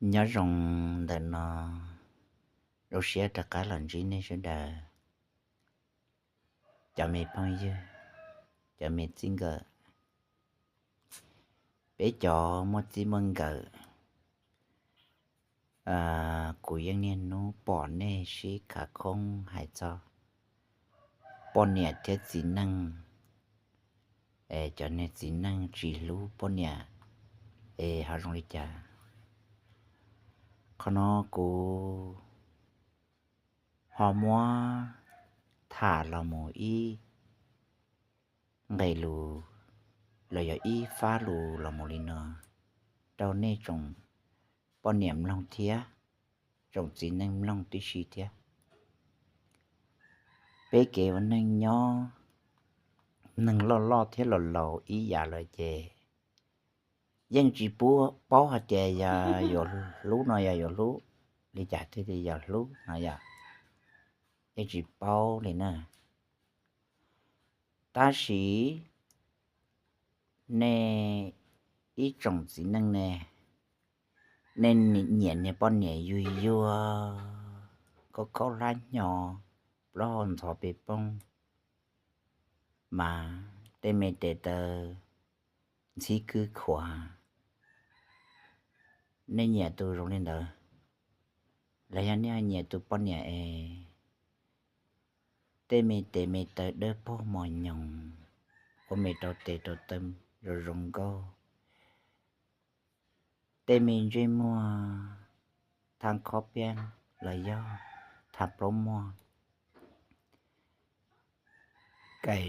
Nyob zoo ntawm no, zoo siab rov qab los ntsib nej sawv daws, cov me phooj ywg, cov me txij nkawm, peb cov muaj txij muaj nkawm. Kuv yeej niaj hnub pom nej sib khav khoob hais txog poj niam thiab txiv neej, es cov niag txiv neej tsis hlub poj niam es ho zoo li cas. Qhov no kuv ho muab tham los mus ib nqe lus los yog ib fab lus los mus li no rau nej tsoom poj niam mloog thiab tsoom txiv neej mloog tib si thiab. Peb kev ua neej nyob, neeg loj loj thiab laus laus ib yam lawm ces yeej tsis paub hais tias yog yuav hlub no yog yuav hlub li cas thiaj li yog hlub no yom, yeej tsis paub li na. Tab sis nej ib tsoom txiv neej ne, nej nyiam niag poj niam yuag yuag, khaub khaub hlab hnyo, plaub hau ntxhov pes poob, mas tej me tes taw ntxhib kwb khuav. Nej nyiam tus zoo li ntawd, los yog nej nyiam tus poj niam es tej me tes me taw dawb paug mos nyoos, ua me rau tes rau taw zoo zoo nkauj, tej me ntsej muag thaj khob piab los yog thaj plaub muag, kaim,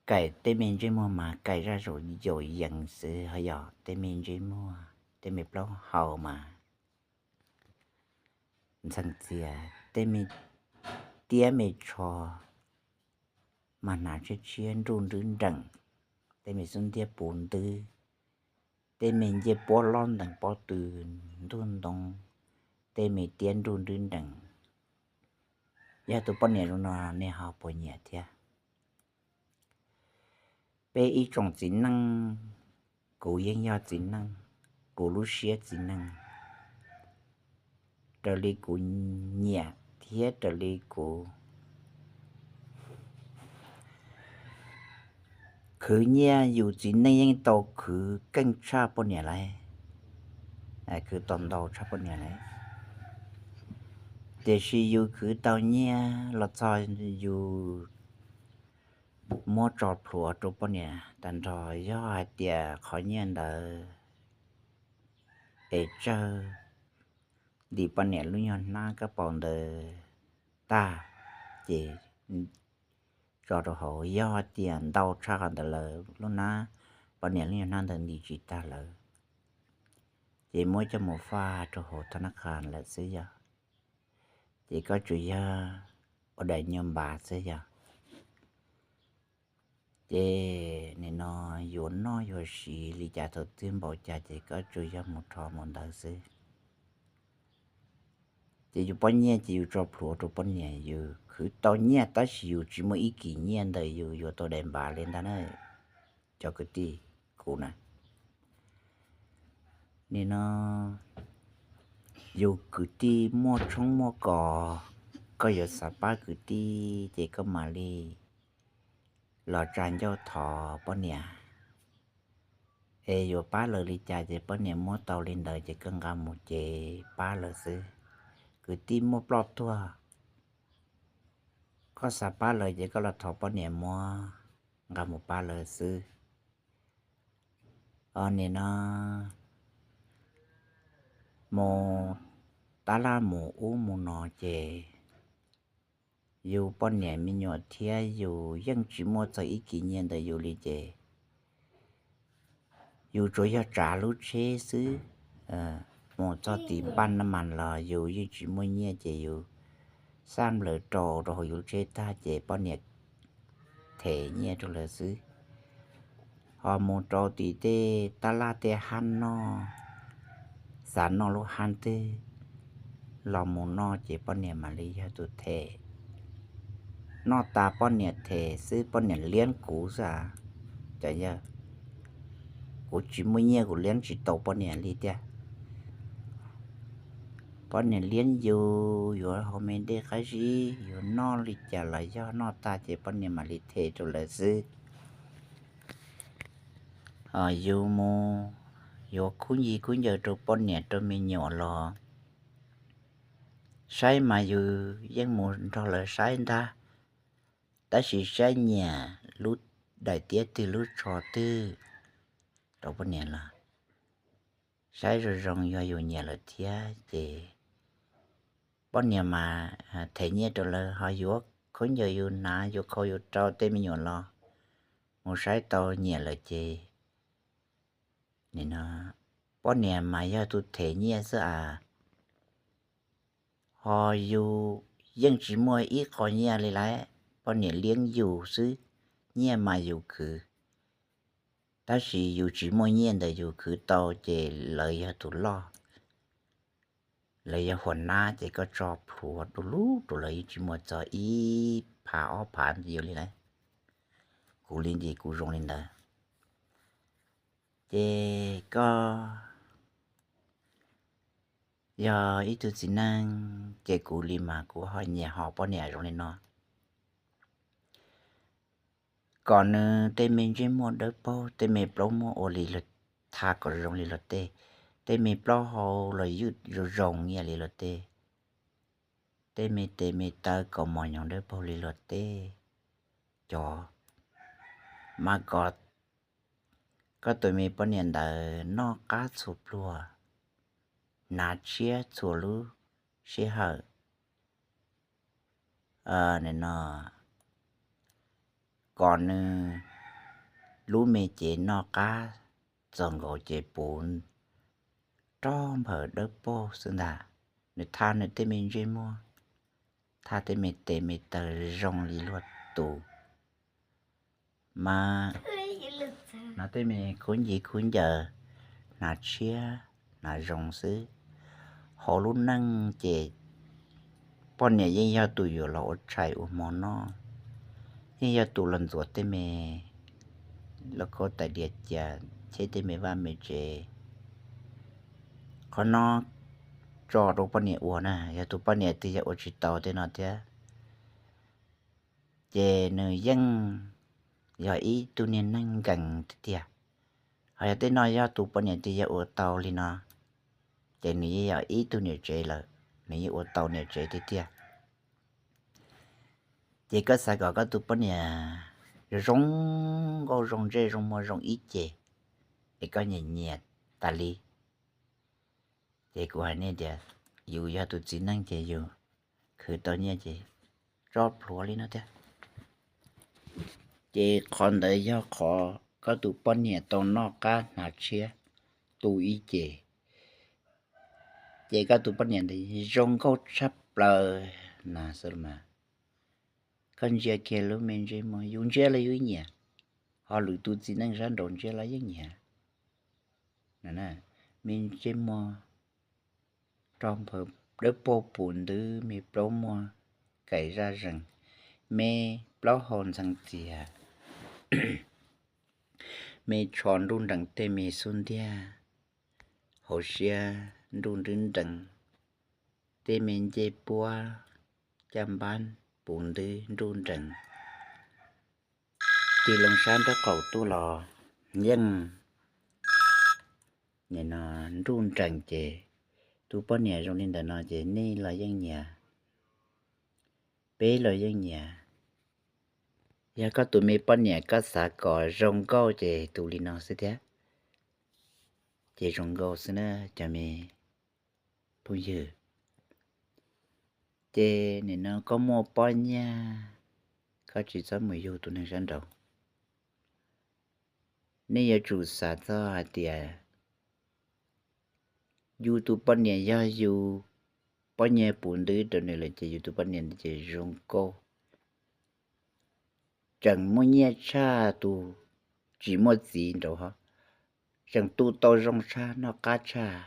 kaim tej me ntsej muag mas kaim zaj zaum yaum yees xwb ho yog tej me ntsej muag, tej me plaub hau mas ntxheev txias, tej me tiab me tsho mas hnav tshiab tshiab nruj nrwb nreem, tej me xub ntiag puv ntwb, tej me ncej puab lob ntees pob tw ntug ntoo, tej me tiab nruj nrwb nreem. Yog tus poj niam zoo no nej ho puas nyiam thiab? Peb ib tsoom txiv neej, kuv yeej yog txiv neej, kuv lub siab txiv neej, raws li kuv nyiam thiab raws li kuv khwv nyiaj, yus txiv neej yeej tau khwv keej tshaj poj niam lawm, khwv tau ntau tshaj poj niam lawm. Tiam sis yus khwv tau nyiaj los txog yus muab tso plhuav rau poj niam tag nrho, yog hais tias qhov nyiaj ntawd es tsawg ntim poj niam lub nyuag hnab kab paus ntawd tag, ces tso rau hauv. Yog hais tias ntau tshaj qhov ntawd lawm, lub hnab, poj niam lub nyuag hnab ntawd ntim tsis tag lawm, ces muab coj mus faj rau hauv thab nab qha lawm xwb yog, ces koj tsuas yog ua daim nyuag npav xwb yog. Ces nim no yuav noj yuav siv li cas thaum twg npaum cas ces koj tsuas yog mus rho mus ntawd xwb. Ces yus poj nyiaj ces yus tso plhuav rau poj niam, yus khwv tau nyiaj tab sis yus tsis muaj ib kis nyiaj ntawm yus yuav tau daim npav li ntag na. Cov kwv tij, kuv na, nim no yus kwv tij muaj tshoob muaj kos, koj yuav xav pab kwv tij ces koj mam li los tsa ncauj thov poj niam. Es yuav pab lawv li cas ces poj niam muab tau li ntawd ces koj nqa mus ces pab lawv xwb. Kwv tij muaj ploj tuag, koj xav pab lawv ces koj los thov poj niam muab nqa mus pab lawv xwb. Os, nim no mus tab laj mus ub mus no ces yus poj niam me nyuam thiab yus yeej tsis muaj txog ib kis nyiaj ntawm yus li ces yus tsuas yog tsav lub tsheb xwb. Mus txog tim npaj naj mas los yus yeej tsis muaj nyiaj ces yus xaj nplawm rau rau hauv yus lub tsheb tag ces poj niam them nyiaj rau lawv xwb. Ho mus rau tim tej tab laj tej hab noj, xav noj lub hab twg los mus noj ces poj niam mam li yog tus them. Noj tas poj niam them xwb, poj niam liab kuv xwb a, cov yawg. kuv tsis muaj nyiaj kuv liab tsis tau poj niam li tiag. Poj niam liab yus, yuav haus me ntej qab zib, yuav noj li cas los yog noj tag ces poj niam mam li them rau lawv xwb. Yus mus yuav khub ncig khub ncaws rau poj niam rau me nyuam los saib mas yus yeej mus nrog lawv saib ntag, tab sis saib nyiam lub daim tiab twg lub tsho twg rau poj niam los saib zoo zoo yog yus nyiam lawm thiab ces poj niam mas them nyiaj rau lawv, ho yuav khaub ncaws yus hnav, yuav khau yus rau tej me nyuam los mus saib tau nyiam lawm ces poj niam mas yog tus them nyiaj xwb as. Ho yus yeej tsis muaj ib qho nyiaj li lawm, poj niam liab yus xwb, nyiaj mas yus khwv, tab sis yus tsis muaj nyiaj ntawd yus khwv tau ces lawv yog tus loj, lawv yog huas nab ces koj tso plhuav du lug rau lawv yeej tsis muaj txog ib phav ob phav ntxiv li lawm. Kuv li ntawd kuv zoo li ntawd. Ces koj yog ib tug txiv neej ces kuv li mas kuv ho nyiam ho poj niam zoo li no, kom nws tej me ntsej muag dawb paug, tej me plaub muag ua li luag tha kom zoo li luag tej, tej me plaub hau los ywj zoo zoo ib yam li luag tej, tej me tes me taw kom mos nyoos dawb paug li luag tej. Cov mas kom koj tus me poj niam ntawd noj qab txhua pluag, hnav tshiab txhua lub sij hawm, no kom nws lub me cev noj qab txog nkaus ces puv rog nphaws dawb paug xwb ntag. Nws tha nws tej me ntsej muag, tha tej me tes me taw zoo li luag tus, mas hnav tej me khub ncig khub ncaws, hnav tshiab hnav zoo xwb. Hauv lub neej ces poj niam yeej yog tus yuav los ua tshais ua hmo noj, yeej yog tus los ntxuav tej me lauj kaub tais diav cia, cheb tej me vaj me tsev. Qhov no tso rau poj niam ua na, yog tus poj niam twg yog ua tsis tau tej no thiab ces nws yeej yog ib tug niag neeg nkees tiag tiag. Ho yog tej no yog tus poj niam twg yog ua tau li no ces nws yeej yog ib tug niam tsev lawm, nws yeej ua tau niam tsev tiag tiag. Ces koj xav kom koj tus poj niam zoo nkauj zoo ntsej zoo muag zoo ib ce es koj nyiam nyiam tas li, ces kuv hais nej tias yus yog tus txiv neej ces yus khwv tau nyiaj ces tso plhuav li no tiag. Ces qhov ntawd yog qhov koj tus poj niam tau noj qab hnav tshiab tu ib ce, ces koj tus poj niam ntawd zoo nkauj tshaj plaws na xwb mas. Koj ntsia kiag lub me ntsej muag, yus ntsia los yus nyiam, ho lwm tus txiv neej sab nraud ntsia los yeej nyiam. Me ntsej muag rog nphaws dawb paug puv ntwb, me plaub muag kaim zaj zees, me plaub hau ntxhee txias, me tsho nruj nrees tej me xub ntiag, hauv siab nruj nrwb nrees, tej me ncej puab caj npab puv ntwb nruj nrees, tig loo sab nraub qaum tuaj los yeej nruj nrees ces tus poj niam zoo li ntawm no ces nej los yeej nyiam, peb los yeej nyiam. Yog koj tus me poj niam koj xav kom zoo nkauj ces tus li no xwb thiab, ces zoo nkauj xwb na cov me phooj ywg. Ces nim no koj muaj pob nyiaj, koj tsis txhob mus yug tus neeg sab nraud. Nej yuav tsum xav txog hais tias yus tus poj niam yog yus pob nyiaj puv ntwb rau nws lawm ces yus tus poj niam ntawd ces zoo nkauj, tseem muaj nyiaj tshaj tus tsis muaj txiv nraud ho, tseem tu tau zoo tshaj, noj qab tshaj,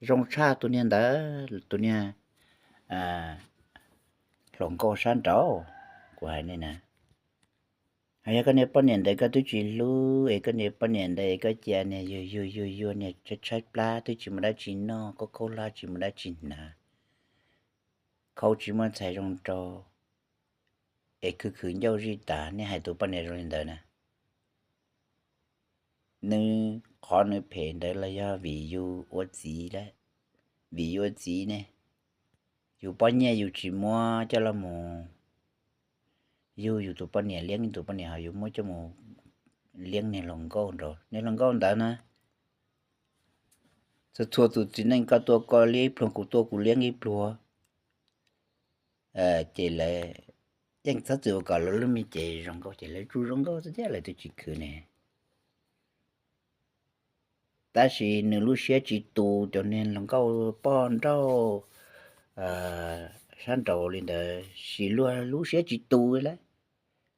zoo tshaj tus niag ntawd, tus niag hluas nkauj sab nraud. Kuv hais nej na, Yog koj niag poj niam ntawd koj twb tsis hlub es koj niag poj niam ntawd koj cia niag yuag yuag yuag yuag niag tshaib tshaib plab twb tsis muaj dab tsi noj, koj khaub hlab tsis muaj dab tsi hnav, khaub tsis muaj ntxhais zoo rau, es khwv khwv ncauj zij tas, nej hais tus poj niam zoo li ntawd na. Nws qhov nws phem ntawd los yog vim yus ua txiv lawm, vim yus ua txiv ne, yus pob nyiaj yus tsis muab coj los mus yug yus tus poj niam liab, tus poj niam ho yus muab coj mus liab niag hluas nkauj nraud, niag hluas nkauj ntawd na. Txhua txhua tus txiv neej koj tuaj koj liab ib pluag, kuv tuaj kuv liab ib pluag, ces lawv yeej txhob txwm ua kom lawv lub me cev zoo nkauj ces lawv tsuas zoo nkauj xwb thiab lawv twb tsis khwv ne. Tab sis nws lub siab tsis tus cov niag hluas nkauj poj nrauj sab nraud li ntawd, sis luag lub siab tsis tus lawm.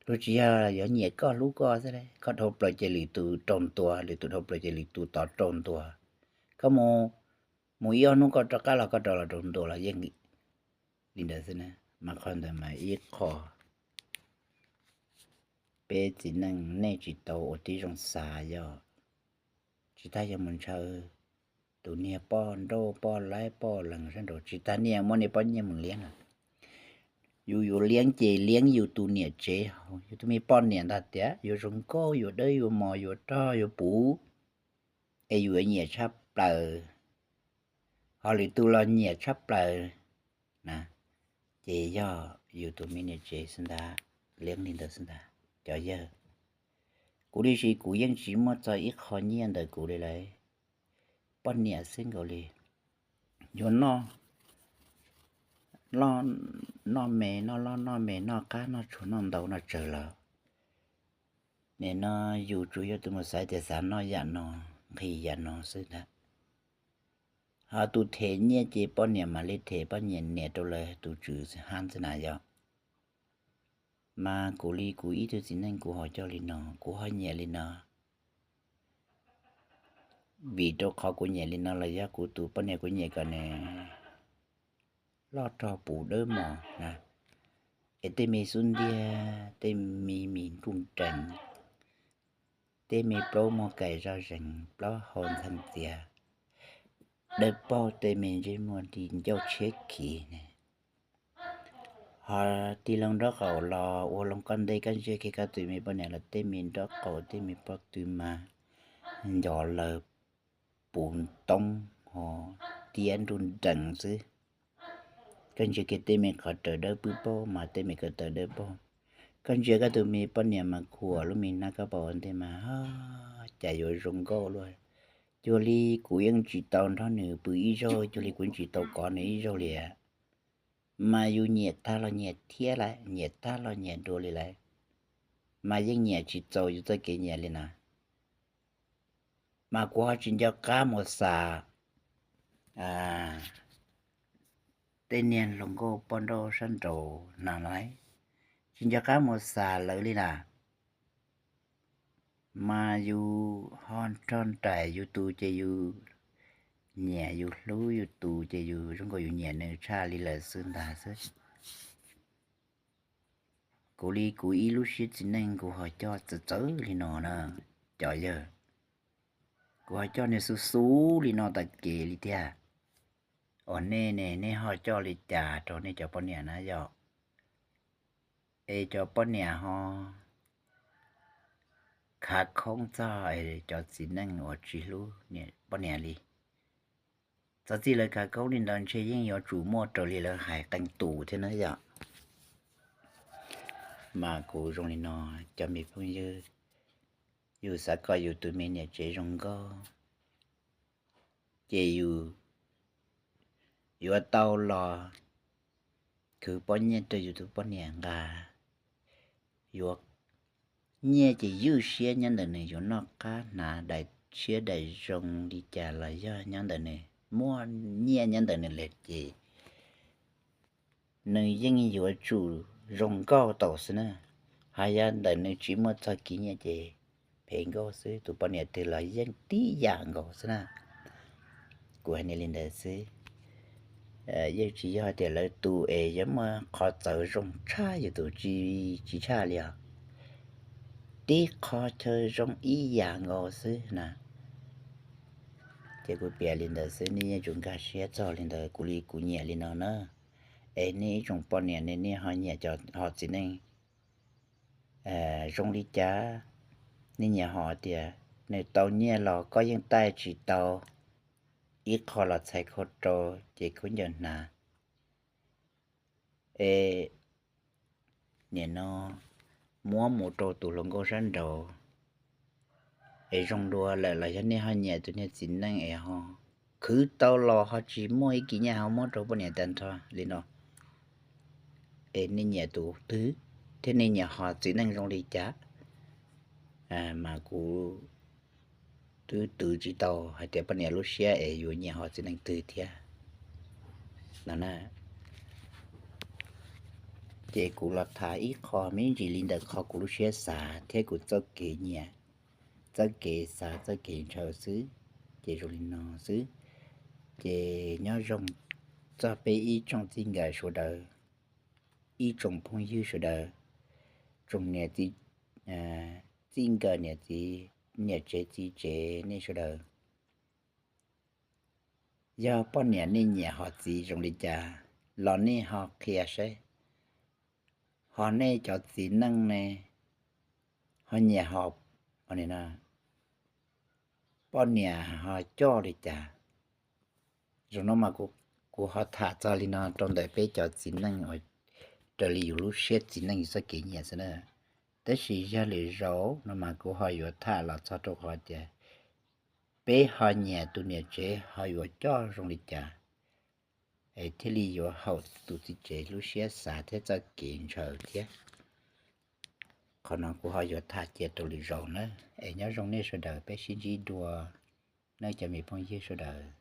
Luag tsis yog yuav nyiam koj hlub koj xwb, koj dhau plaws ces lwm tus raug ntua, lwm tus dhau plaws ces lwm tus tod raug ntua. Koj mus, mus ib ob hnub koj rov qab los koj rov los raug ntua los yeej li ntawd xwb na. Mas qhov ntawd mas ib qho peb txiv neej nej tsis tau ua tib zoo xav yog, tsis tas yog mus ntshaw tus niag poj nrauj poj laib poj leeg sab nraud, tsis tas niag muab niag poj nyiaj mus liab no. Yus yuav liab ces liab yus tus niam tsev, yus tus me poj niam ntag tias yuav zoo nkauj yuav dawb yuav mos yuav rog yuav puv, es yus yuav nyiam tshaj plaws, ho lwm tus los nyiam tshaj plaws na, ces yog yus tus me niam tsev xwb ntag, liab li ntawd xwb ntag cov yawg. Kuv li sis kuv yeej tsis muaj txog ib qho nyiaj ntawm kuv li lawm, poj niam xwb nkaus li. Yuav noj, noj me noj loj noj me noj qab noj tshua noj ntau noj tsawg los, nim no yus tsuas yog tus mus xaiv tias xav noj yam no, nqhis yam no xwb ntag. Ho tus them nyiaj ces poj niam mam li them, poj niam niam rau lawv tus tswv hab xwb na yog. Mas kuv li kuv ib tug txiv neej kuv ho coj li no, kuv ho nyiam li no. Vim rau qhov kuv nyiam li no los yog kuv tus poj niam kuv nyiam kom nws loj rog puv dawb mos na, es tej me xub ntiag, tej me mis nruj nrees, tej me plaub muag kais zoj zees, plaub hau ntxheej txias, dawb paug, tej me ntsej muag li ncauj tshiab khiv ne. Ho tig loo nraub qaum los ua loo koj ntej koj ntsia kiag koj tus me poj niam los tej me nraub qaum tej me pob tw mas nco lawm puv ntoob ho tiab nruj nrees xwb. Koj ntsia kiag tej me qhov raws dawb pwb paug mas tej me qhov raws dawb paug. Koj ntsia koj tus me poj niam mas khuam lub me hnab koj pom ua ntej mas cas yuav zoo nkauj luaj. Cuag li kuv yeej tsis tau nrog nws pw ib zaug, cuag li kuv yeej tsis tau kov nws ib zaug li. Mas yus nyiam tag los nyiam thiab lawm, nyiam tag los nyiam dua li lawm, mas yeej nyiam tsis txaus yus txoj kev nyiam li na. Mas kuv ho tsis nco qab mus xav tej niag hluas nkauj poj nrauj sab nraud na lawm, tsis nco qab mus xav lawv li na. Mas yus ho nrog nraim yus tus ces yus nyiam, yus hlub yus tus ces yus zoo nkaus yus nyiam nws tshaj li lawm xwb ntag xwb. Kuv li kuv ib lub siab txiv neej kuv ho coj txawv txawv li no na, cov yawg. Kuv ho coj niag xub xub li no tas kev li tiag. Uas nej ne, nej ho coj li cas rau nej cov poj niam na yom? Es cov poj niam ho khav khoob txog cov txiv neej uas tsis hlub poj niam li. Txog txij lawv khav khoob li ntawd ntshe yeej yuav tsum muaj raws li lawv hais qee tus thiab na yom. Mas kuv zoo li no, cov me phooj ywg, yus xav kom yus tus me niam tsev zoo nkauj, ces yus yuav tau los khwv pob nyiaj rau yus tus poj niam nqa. Yuav nyiaj ces ywj siab nyob ntawm nws, yuav noj qab hnav daim siab daim zoo li cas los yog nyob ntawm nws, muaj nyiaj nyob ntawm nws lawm ces nws yeej yuav tsum zoo nkauj tau xwb na. Hos yog ntawm nws tsis muaj txog kiv nyiaj ces phem nkauj xwb, tus poj niam twg los yeej tib yam nkaus xwb na. Kuv hais li ntawd xwb. Yeej tsis yog tias lawv tus es yuav muaj qhov txawv zoo tshaj yus tus, tsis tshaj li os. ib qho chaw zoo ib yam nkaus xwb na. Ces kuv piav li ntawd xwb, nej yeej tsum nkag siab txog li ntawd, kuv li kuv nyiam li no na. Es nej ib tsoom poj niam ne, nej ho nyiam cov ho txiv neej zoo li cas? Nej nyiam ho tias nws tau nyiaj los koj yeej taij tsis tau, ib qho los txhais khau rau ces khaub ncaws hnav, es nim no muab mus rau tus hluas nkauj sab nraud, es zoo dua lawm los yog nej ho nyiam tus niag txiv neej es ho khwv tau los ho tsis muaj ib kis nyiaj ho muab rau poj niam tag nrho li no, es nej nyiam tus twg thiab nej nyiam ho txiv neej zoo li cas? Mas kuv twb twv tsis tau hais tias poj niam lub siab es yuav nyiam ho txiv neej twg thiab no na. Ces kuv los tham ib qho me ntsis li ntawm qhov kuv lub siab xav thiab kuv txoj kev nyiam, txoj kev xav, txoj kev ntshaw xwb. Ces zoo li no xwb. Ces nyob zoo txog peb ib tsoom txij nkawm sawv daws, ib tsoom phooj ywg sawv daws, tsoom niam txiv, txij nkawm niam txiv, niam tsev txiv tsev nej sawv daws, yog poj niam nej nyiam ho txiv zoo li cas los nej ho qhia saib. Ho nej cov txiv neej ne, ho nyiam ho poj niam ho coj li cas? Zaum no mas kuv ho tham txog li no rau ntawm peb cov txiv neej uas raws li yus lub siab txiv neej yus txoj kev nyiam xwb na. Tab sis yog lwm zaus no mas kuv ho yuav tham los txog rau qhov tias peb ho nyiam tus niam tsev ho yuav coj zoo li cas, es thiaj li yuav haum tus txiv tsev lub siab xav thiab txoj kev ntshaw thiab. Qhov no kuv ho yuav tham cia rau lwm zaus na. Es nyob zoo nej sawv daws, peb sib ntsib dua nawb cov me phooj ywg sawv daws.